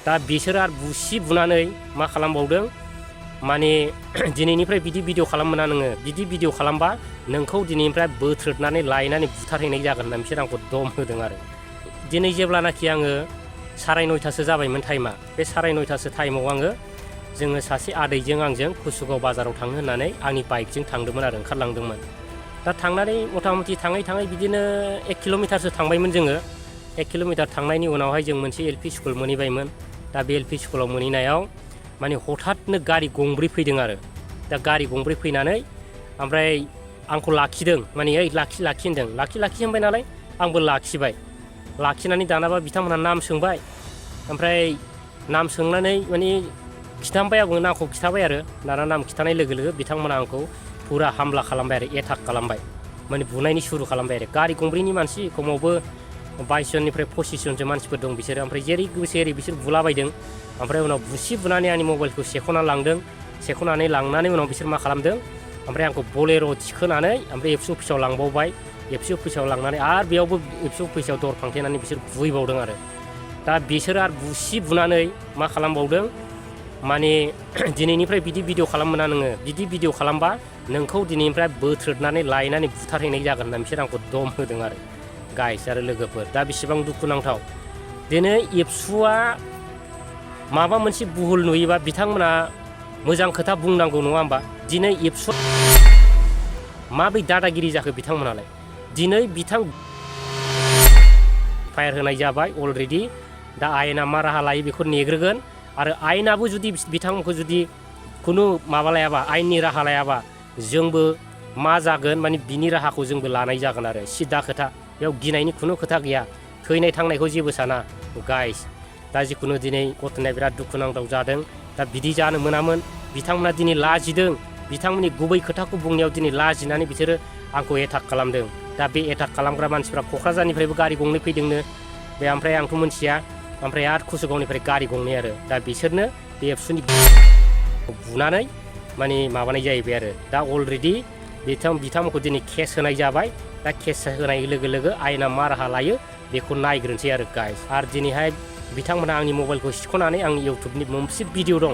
दा बिसोर आरो बुसि बुनानै मा खालामबावदों माने दिनैनिफ्राय बिदि भिडिअ खालाम मोना नोङो बिदि भिडिअ खालामबा नोंखौ दिनैनिफ्राय बोथ्रोदनानै लायनानै बुथारहैनाय जागोन होनना बिसोर आंखौ दम होदों आरो दिनै जेब्लानाखि आङो 9:30 जाबायमोन टाइमा बे 9:30 टाइमाव आङो जोङो सासे आदैजों आंजों कुसुगाव बाजाराव थांनो होननानै आंनि बाइकजों थांदोंमोन आरो ओंखारलांदोंमोन दा थांनानै मथा मथि थाङै बिदिनो 1 किल'मिटारसो थांबायमोन जोङो 1 किल'मिटार थांनायनि उनावहाय जों मोनसे LP स्कुल मोनहैबायमोन दा बे LP स्कुलाव मोनहैनायाव माने हठाथनो गारि गंब्रै फैदों आरो दा गारि गंब्रै फैनानै ओमफ्राय आंखौ लाखिदों माने ओइ लाखि होनदों लाखि होनबाय नालाय आंबो लाखिबाय लाखिनानै दानाबा बिथांमोनहा नाम सोंबाय ओमफ्राय नाम सोंनानै माने खिथाबाय आंबो नामखौ खिथाबाय आरो दाना नाम खिथानाय लोगो लोगो बिथांमोना आंखौ फुरा हामला खालामबाय आरो एटाक खालामबाय माने बुनायनि सुरु खालामबाय आरो गारि गंब्रैनि मानसि खमावबो 22 जननिफ्राय 25 जनसो मानसिफोर दं बिसोरो ओमफ्राय जेरै गोसो एरै बिसोर बुलाबायदों ओमफ्राय उनाव बुसि बुनानै आंनि मबाइलखौ सेख'ना लांदों सेख'नानै लांनानै उनाव बिसोर मा खालामदों ओमफ्राय आंखौ बलेर' थिखोनानै ओमफ्राय एबसु अफिसाव लांबावबाय एबसु अफिसाव लांनानै आरो बेयावबो एबसु अफिसाव दर फांथेनानै बिसोर बुहैबावदों आरो दा बिसोर आरो बुसि बुनानै मा खालामबावदों माने दिनैनिफ्राय बिदि भिडिअ खालाम मोना नोङो बिदि भिडिअ खालामबा नोंखौ दिनैनिफ्राय बोथ्रोदनानै लायनानै बुथारहैनाय जागोन होनना बिसोर आंखौ दम होदों आरो गाइस आरो लोगोफोर दा बेसेबां दुखुनांथाव दिनै एबसुआ माबा मोनसे भुल नुयोबा बिथांमोना मोजां खोथा बुंनांगौ नङा होमबा दिनै एबसुआ माबोरै दादागिरि जाखो बिथांमोनालाय दिनै फायार होनाय जाबाय अलरेडि दा आयेना मा राहा लायो बेखौ नेग्रोगोन आरो आयेनाबो जुदि बिथांमोनखौ जुदि खुनु माबा लायाबा आयेननि राहा लायाबा जोंबो मा जागोन माने बिनि राहाखौ जोंबो लानाय जागोन आरो सिदा खोथा बेयाव गिनायनि खुनु खोथा गैया थैनाय थांनायखौ जेबो साना गाइस दा जिखुनु दिनै घटनाया बिराद दुखुनांथाव जादों दा बिदि जानो मोनामोन बिथांमोना दिनै लाजिदों बिथांमोननि गुबै खोथाखौ बुंनायाव दिनै लाजिनानै बिसोरो आंखौ एटाक खालामदों दा बे एटाक खालामग्रा मानसिफ्रा क'क्राझारनिफ्रायबो गारि गंनै फैदोंनो बे ओमफ्राय आंथ' मोनथिया ओमफ्राय आरो कुसुगावनिफ्राय गारि गंनै आरो दा बिसोरनो बे एबसुनि बुनानै माने माबानाय जाहैबाय आरो दा अलरेडि बिथांमोनखौ दिनै केस होनाय जाबाय दा केस होनाय लोगो लोगो आयेना मा राहा लायो बेखौ नायग्रोनोसै आरो गाइस आरो दिनैहाय बिथांमोना आंनि मबाइलखौ सिख'नानै आंनि इउटुबनि मोनसे भिडिअ दं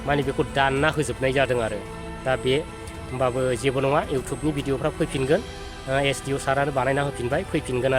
माने बेखौ दानना होजोबनाय जादों आरो दा बे होमबाबो जेबो नङा इउटुबनि भिडिअफ्रा फैफिनगोन SDO सारानो बानायना होफिनबाय फैफिनगोन आरो